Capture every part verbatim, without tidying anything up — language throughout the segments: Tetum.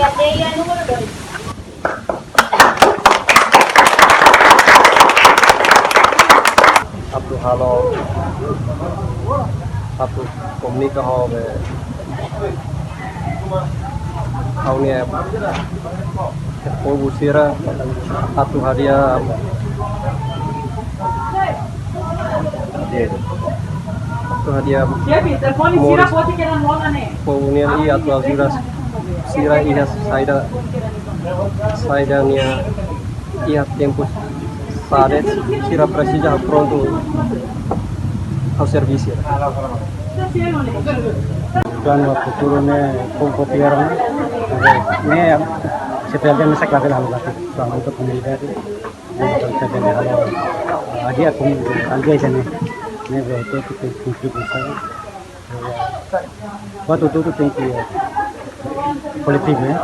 Atu halo, atu komunika ho be, ha'u-nia povu sira, atu hadi'a, atu hadi'a moris povu nian, i atu ajuda sira iha saida, saida nia iha tempu sa'e, sira presiza prontu ha'u servisu. Planu ba futuru ne'e, povu piara ne'e, ne'e, C P L D ne'e sei klabe halo ba, ba untuk komunidade. Ne'e, C P L D halo, hadi'a komu, aldeia ne'e, ne'e, betul, betul, kontribuisaun. Buat hotu-hotu tenke koletivu, eh.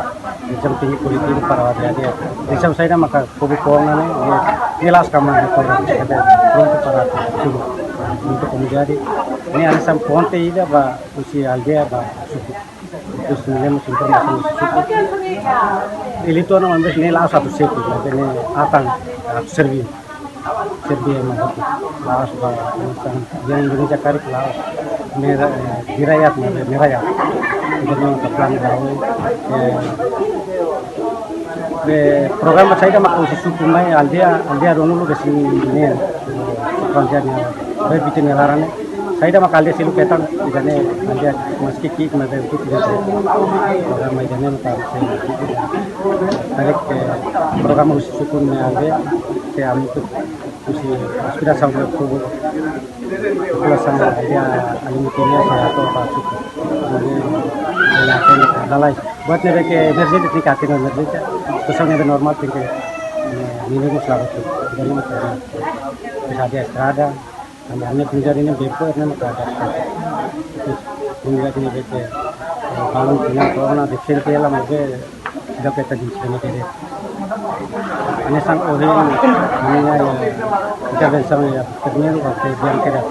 Entaun tenke koletivu para hadi'a. Entaun saida maka povu povu ne'e, ne'e, ne'e la'ós kama ne'e, para, prontu para, untuk komunidade. Ne'e hanesan ponte ida ba husi aldeia ba suku. Terus ne'e mós informasaun husi suku. Eleitór ne'e, maibé ne'e la'ós atu xefe, maibé ne'e atan atu serve. Serve ema hotu. La'ós ba, misalnya, yang Indonesia karik la'ós. Ne'e, eh, di rakyat, ne'e, ne'e rakyat. Jadi, entaun planu ba, eh, eh, programa saida maka husi suku mai, aldeia, aldeia donu lu di sini, ne'e, eh, suku aldeia ne'e, be bitin ne'e laran ne'e. Saida maka aldeia seluk hetan, ida-ne'e aldeia maski ki'ik, maibé betul, programa ida-ne'e maka sei, karik, eh, programa husi suku ne'e aldeia, sei hamutuk husi aspirasaun ba povu, populasaun aldeia Alimete nian, sei hato'o ba suku. Jadi, lalais. Buat ne'ebé ke emerjénsia, tenke atende emerjénsia. Situasaun ne'ebé normál, tenke, eh, mínimu selalu tu. Jadi, maka, bisa hadi'a estrada, tanba ami-nia komunidade ne'e beko, ne'e maka ada. Terus, komunidade ne'ebé ke, eh, balun pina, korona, defisiente hela, maibé, ida peta di sini dede. Hanesan ohin, ami-nia, ya, intervensaun, ya, primeiru, waktu yang kira.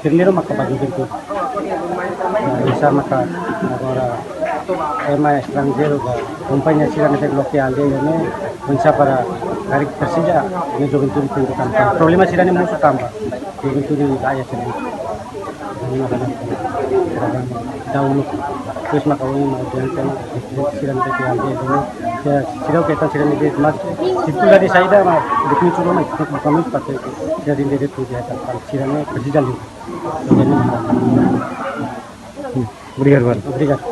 Primeiru maka ba juventude. Ya, bisa maka agora ema estranjeiru ba kompañia sira ne'ebé loke aldeia ne'e, bisa para karik presiza, ne'e juventude tenke tanba. Problema sira-ne'e mosu tanba juventude la iha servisu. Dauluk. Terus maka ohin maka diante sira ne'ebé ke aldeia ne'e. Ya, sira ke tan sira ne'ebé mas difikuldade saida, mas definisaun maka kami pakai sira ne'ebé ke tan sira ne'e presiza liu. Jadi, obrigadu, Wan. Obrigadu.